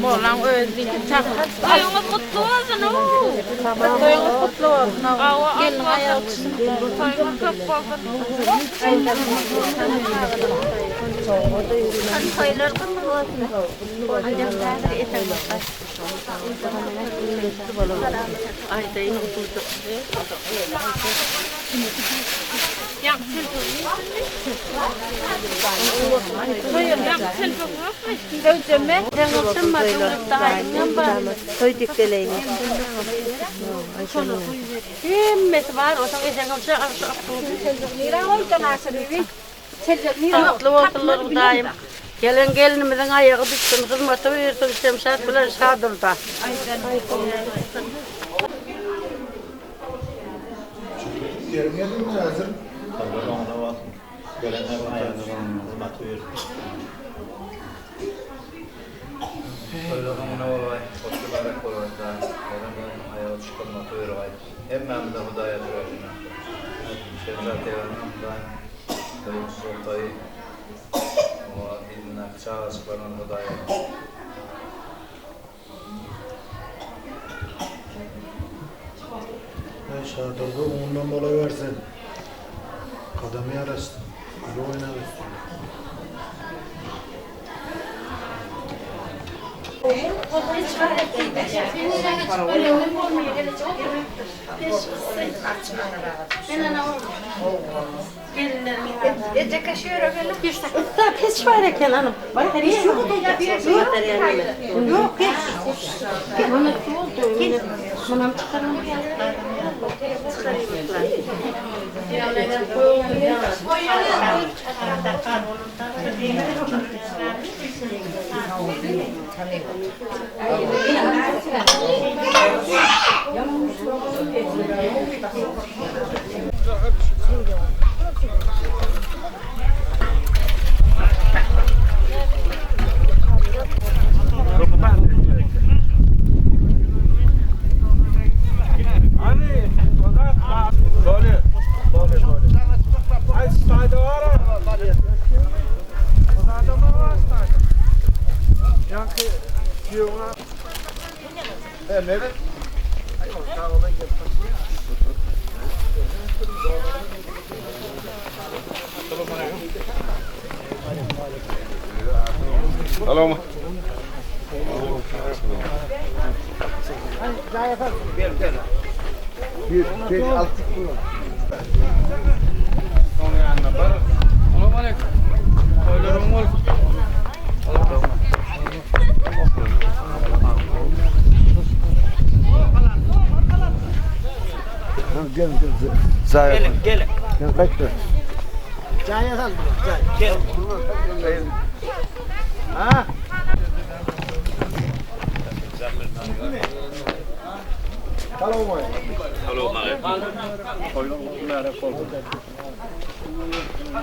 Mollaň özi diýip çakyr. Toýuňyz gutly bolsun. Toýuňyz gutly bolsun. Gelin aýagy düşsün. Toýuňyz köp bolsun. Toýlar gutly bolsun. Gutly bolsunlar Hudaýym. Gelen gelinimiziň aýagy düşsün, hyzmaty buýursyn Şemşat bilen Şadurda. Ýeriň ýerinde häzir. Toýlar oňuna bolsun. Gelen her hyzmaty buýursun. Toýlar oňuna bolgaý. Hoş mübarek bolgaý Hudaýym. Gelen geliniň aýagy düşüp hyzmaty buýurgaý. Hemmämize Hudaý ýatyrgaý. Şemşat ýegeniň Hudaýym. Toýuň toýy. Oňa yzyndaky çagajyklaryňam Hudaý ýatyrgaý. Aý Şadurdy oňundan bolawersin. Gadamy ýaraşsyn. Güli oýnap össün. Ussa peç bar eken alyp. Ýok peç. Munam çykaryn.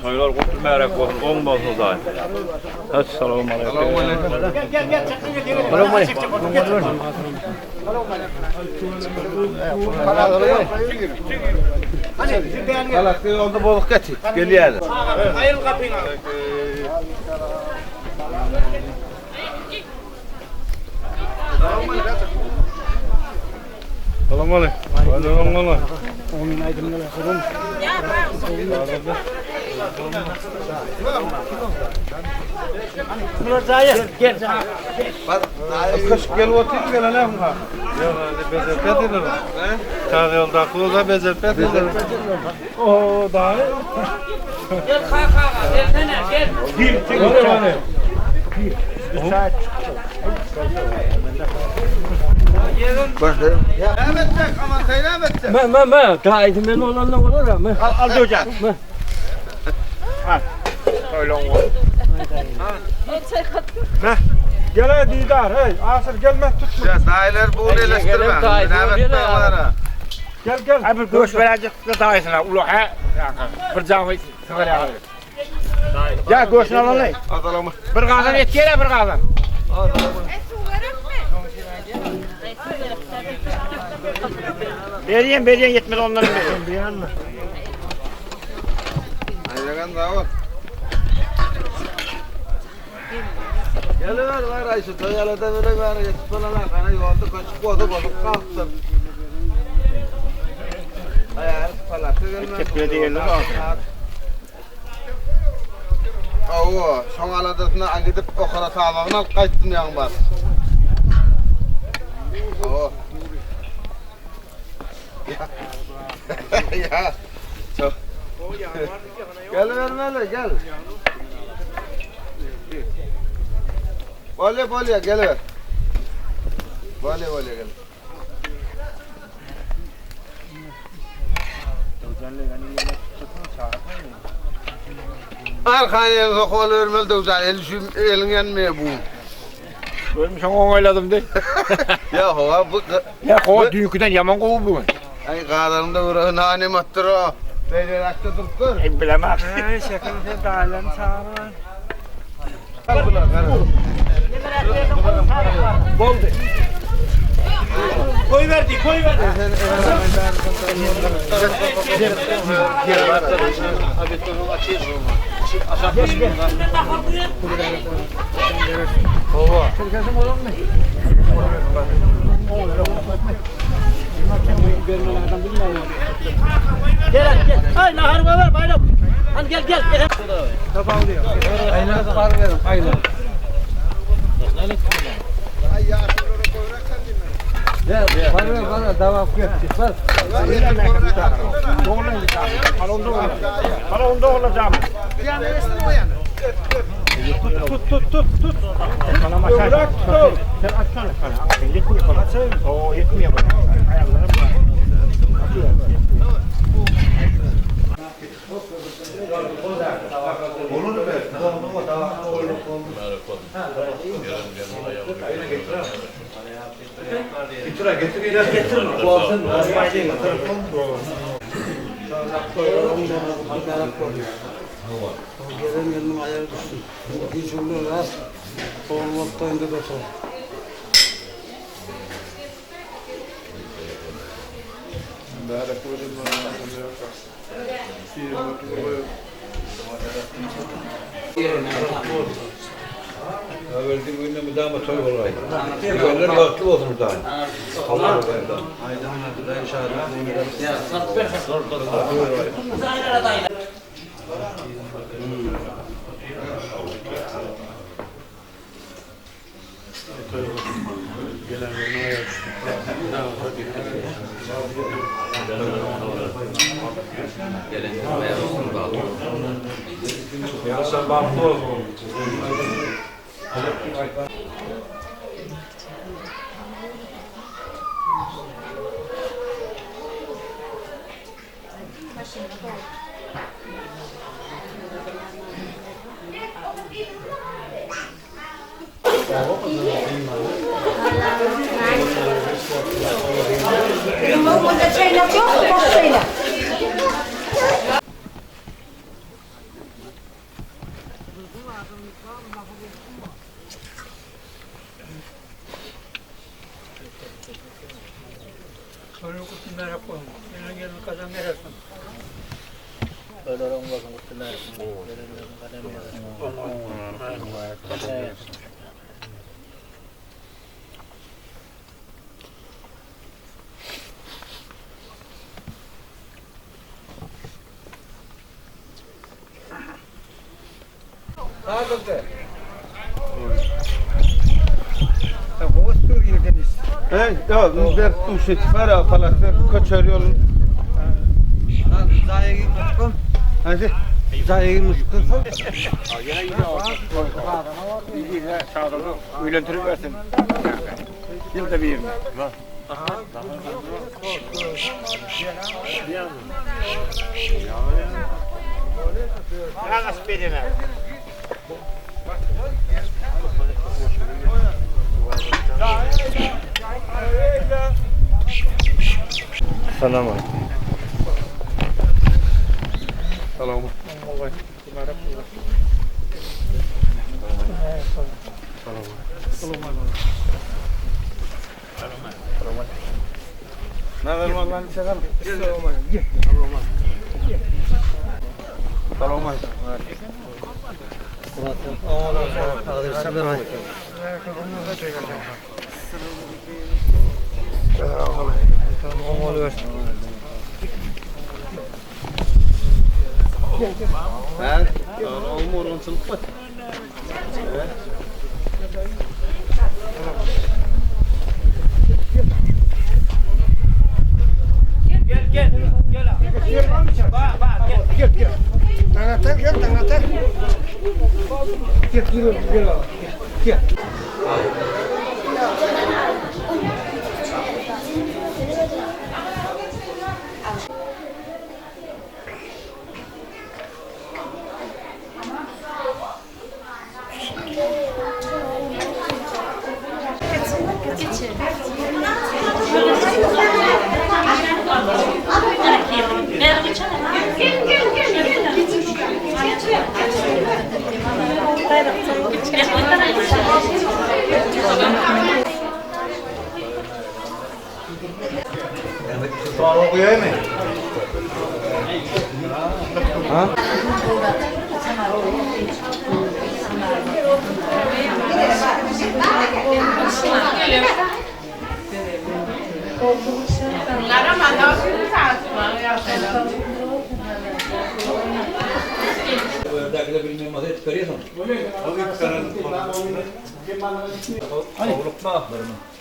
Toýlar gutly mübärek bolsun, oň bolsun Hudaý. Assalamu alaykum. Galaktik onda bozuk getir. Gelýär. Salam alaykum. Salam alaykum. Kaşık gelip oturayım gelen hem ha. Bezerpet edilir. Taze yolda kuluza bezerpet edilir. Oo daha. Gel kaka gelsene gel. Me me me. Daha men olanla olur ha. Me. Al al döjek. Me. Gel Didar hey Asır gelme tutma. Ya dayılar bu eleştirme. Münabet bağlara. Gel gel. Bir göğüs verecek dayısına ulu he. Bir canı sigara Ya göğsünü alalım. Adalama. Bir qazan et gele bir qazan. Bereyim bereyim yetmez onların bereyim. Ay. Ýegen sag bol. Geliber bar Aýşe, toý alada bile bäri geçip bolan ana ýolda köçüp bolsa bolup galypdyr. Aýagy palata gelmän. Tepkide diýerler ahyry. Hawa, şoň aladasyna gidip okara sabagyny alyp gaýtdym ýaňy baryp. Hawa. Ya. Çok. Gel vermeli gel. Bolýa bolýa geliber. Bolýa bolýa gel. Arkan el sokol vermeli döwjan el şu elin ýanmaýar bu. Görmüş oňa oňaýladym de. Ya howa bu Ya howa düýnküden ýaman gowy bu gün. Ay galarynda bir nane matdyr o. Beýleräkde durup gör. Ey bilemem. Ey şeker sen dayılarını çağırma. Al bular, gara. Boldy. Koy verdi, koy verdi. Gel gel. Ay nahar var bayram. Hadi gel gel. Para onda olacağım. Tut tut tut tut. Bırak tut. Sen açsana sana. Yetmiyor bana. Oo yetmiyor bana. Ayarlarım var. Gelen gelinin ayağı düşsün. Güçlü rast. Oğul toyunda da otur. Verdiğim günde müdama toy olaydı. Göller baktı olsun burada. Allah razı olsun. Ya sen baktı olsun. Bunda çaylak yok mu? Boş çaylak. Hey, ya ber tuşu para palaklar kaçar yolun. Hadi. Zayı muskun. Sağdığını öğlentirip versin. Yılda bir. Ağas bedene. Salam. Salam. Nazar vallahi selam.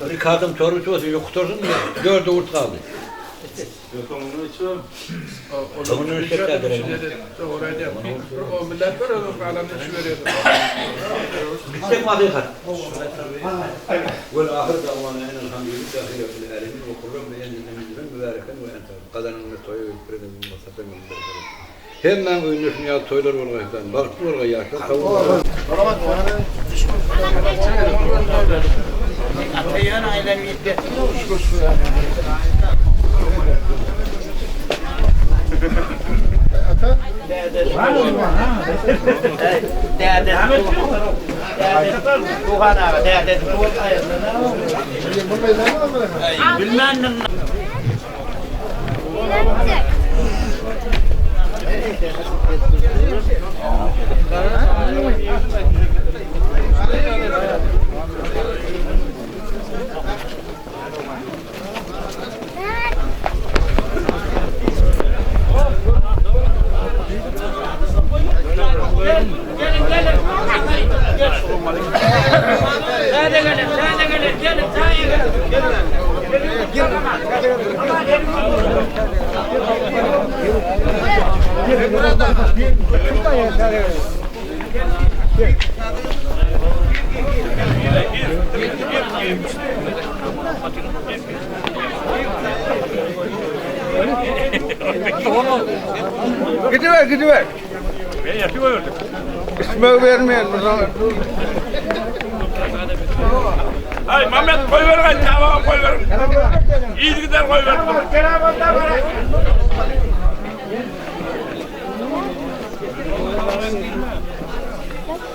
Rikadym çorba içip otyr, ýok gutarsyn diýýär. Dörde gurt galdy. Soňuny üçek Gitsek hakykat. Wel ahyr da'wana enelhamdülillahi rabbil alemin we kurram bi enzilne mizben mübareken we ente gazananymyz toýa gelip birenimiz maslahatdan gelip bereket. Hemmäň öýünde şuny ýaly toýlar bolgaý Hudaýym. Bagtly bolgaý ýaşlar sag bolgaý. Gidiver gidiver. İsme vermeyen. Ay Mehmet koy ver gay tamam koy ver. İyi gider koy ver.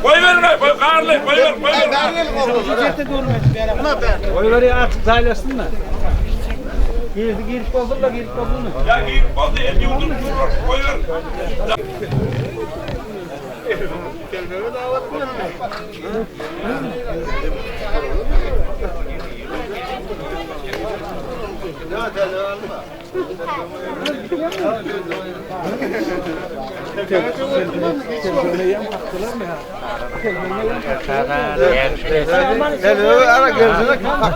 Koy ver gay koy karlı koy ver koy ver. Koy ver ya artık zaylasın da. Girdi girip oldu da girip oldu mu? Ya giyip oldu el yudum durur koy ver. Ara gözüne kalk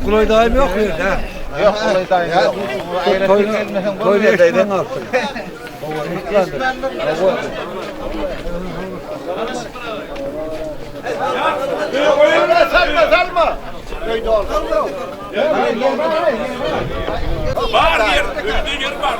Gulaý daýym ýok bu ýerde. Ýok, gulaý daýym ýok. Toýuny eşitmän galypdyr. Salma, salma. Bar ýer, öýde ýer bar.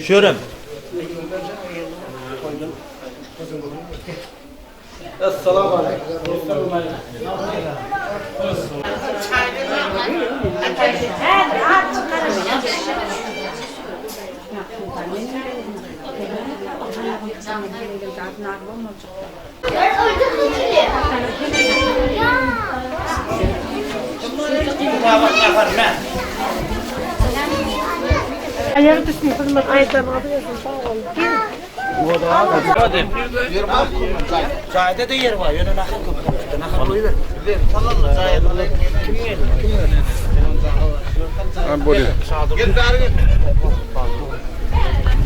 Şörem. Essalamu aleýkum. Jaýda-da ýer bar, ýöne nahar köp bolupdyr. Nahar goýber. Kim geldi?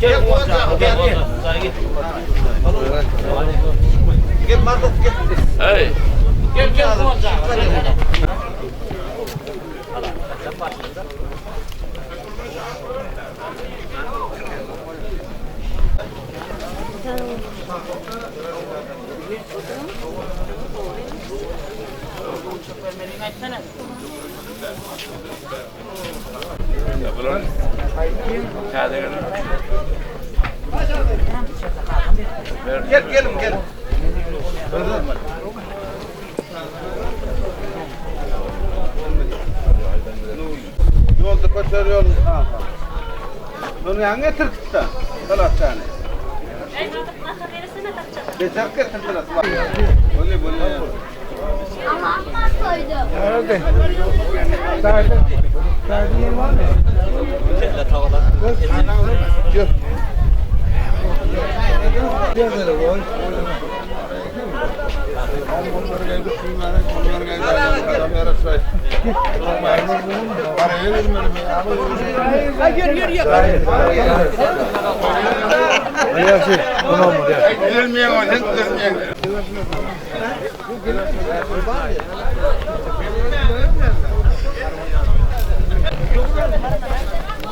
Kim geldi? Gel bäri gel. Gel, gel, gel. Gel Mardat gel. Hey. Gel, gel. Gel gelin gel. Ýolda köçer ýol. Bunu ýaňy getiripdi. Salatany. Beter getirdiler. Bolýa bolýa.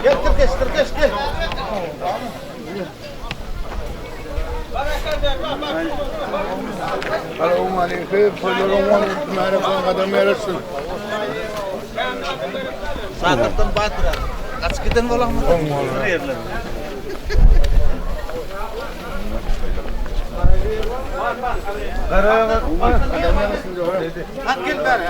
Gel tirkeş tirkeş gel. Satyrdan batyr. Gaçyp giden bolanmy? Hadi gel bäri.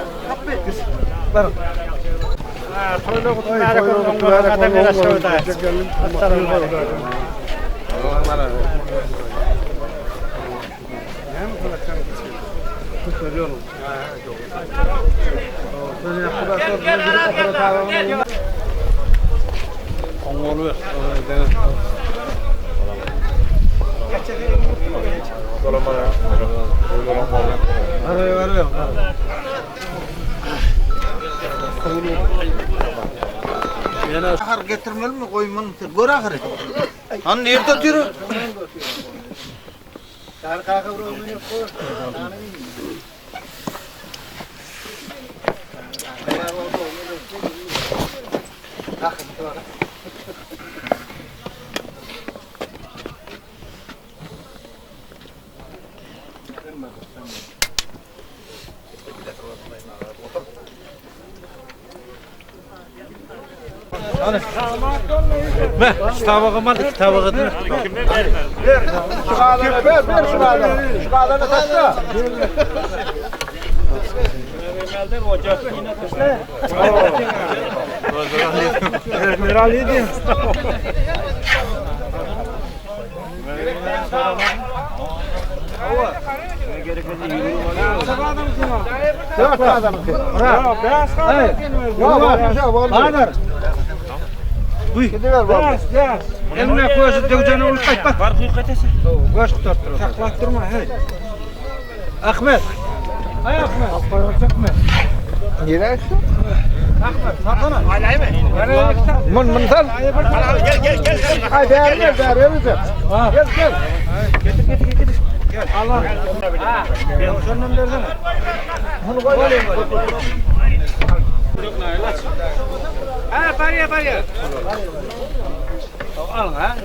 Nahar getirmelimi goýmalymy sen gör ahyry. Han nirde otyr? Be, şu tabagy mal, iki tabagy dur. Ber, şu galana ber, ber şu galana. Şu galana taşla. Dört adamınki. Eline koyup dögeceğini unutma. Bak. Var kuyu katası. Göç tutarttır. Saklattırma hey. Ahmet. Ay Ahmet. Ahmet. Nereye Ahmet satana. Mun mun sal. Gel gel gel. Ay değer ver değer ver bize. Gel gel. Getir getir getir. Gel. Allah. Ben şundan versene. Bunu koy. Ha paraya paraya. Al ha.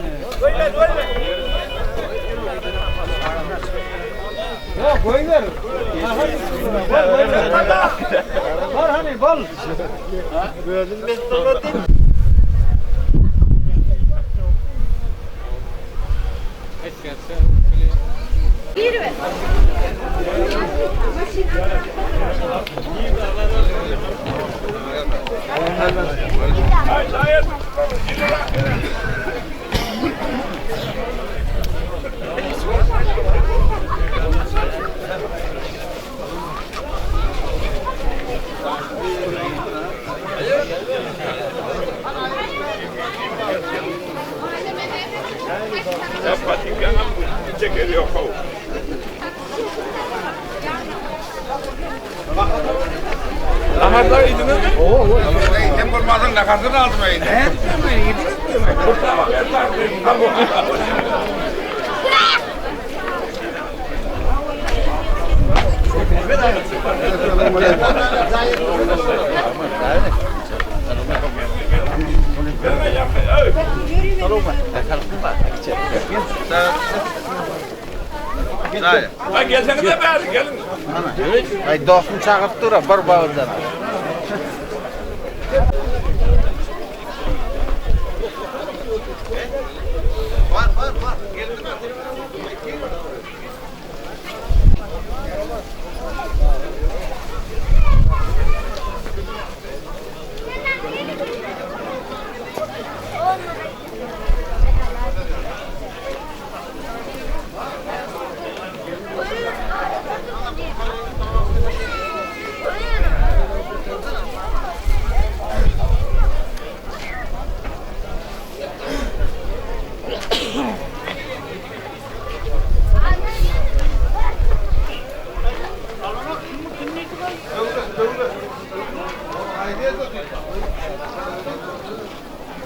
Yok koy ver. Var hani bal. Naharda yediniz mi? Oo. Hem olmazın nahardan aldım ben. He? Ha gelsenize bari gelin. Ay dostum çağırıp dur bir bağırdan.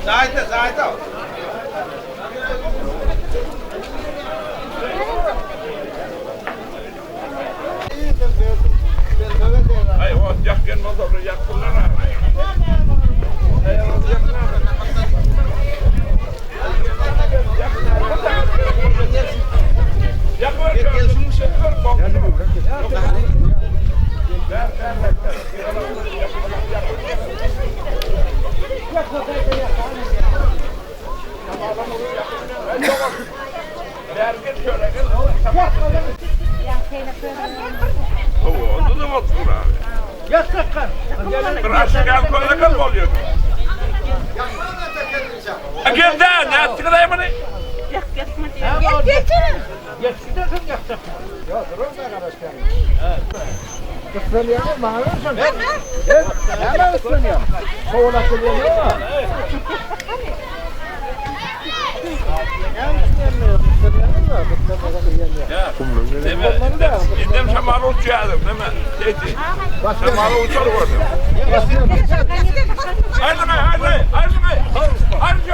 Zahide, Zahide. Ay o yak gelmez olur yaktılar ha. Onda da olsun abi. Bir aşık koyda kal oluyor. Gel de ne yaptın dayı bunu? Islanıyor mu? Bana mısın? Hemen ıslanıyor. Kovalak geliyor mu? Değil mi? İndem şamalı uçuyordu değil mi? Teyze. Şamalı uçuyor gördüm. Haydi haydi haydi haydi. Haydi.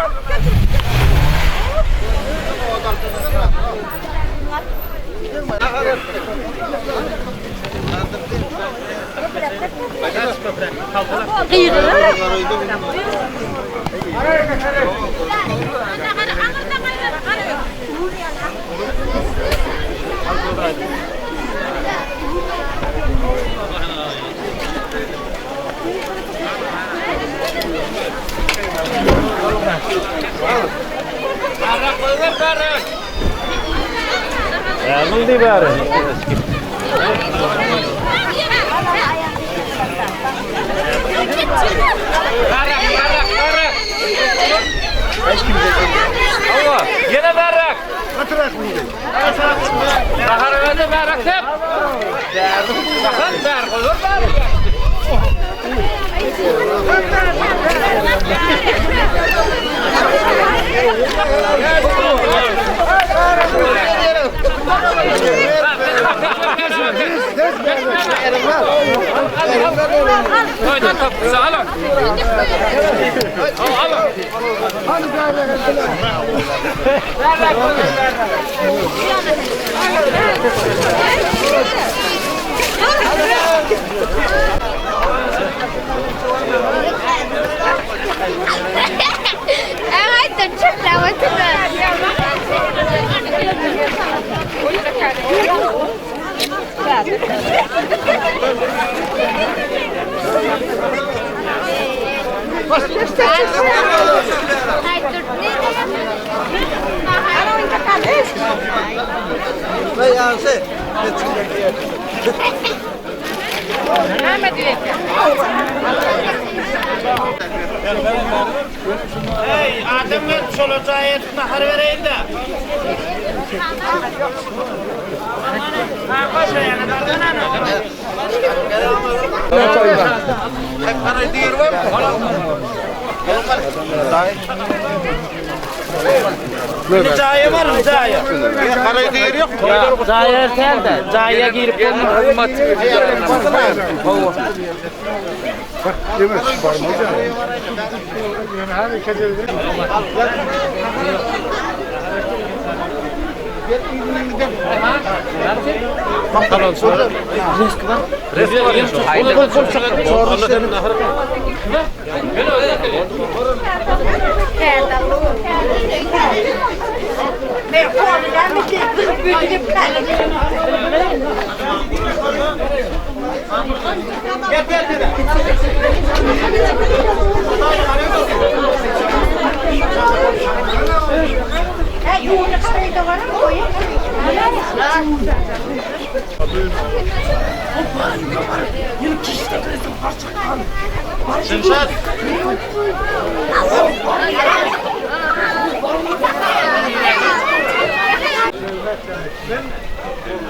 Näme bäri? Ýene bärräk. Nahara bende bärräk dep. Nahar bär, goýber bärräk. Hey, adam gel, şola jaý edip nahar bereýin-de. Indi jaýa baryň, jaýa. Jaýa täl-de, jaýa girip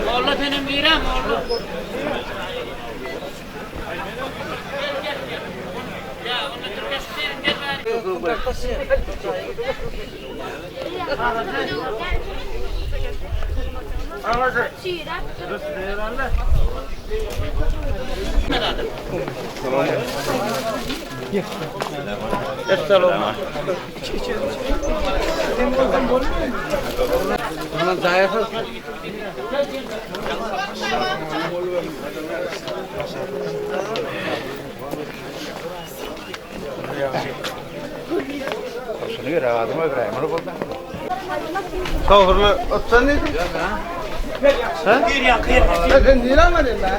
Molla senem girem, molla. Towhurly otsan diýdim. Ha? Sen nirä almadyn be?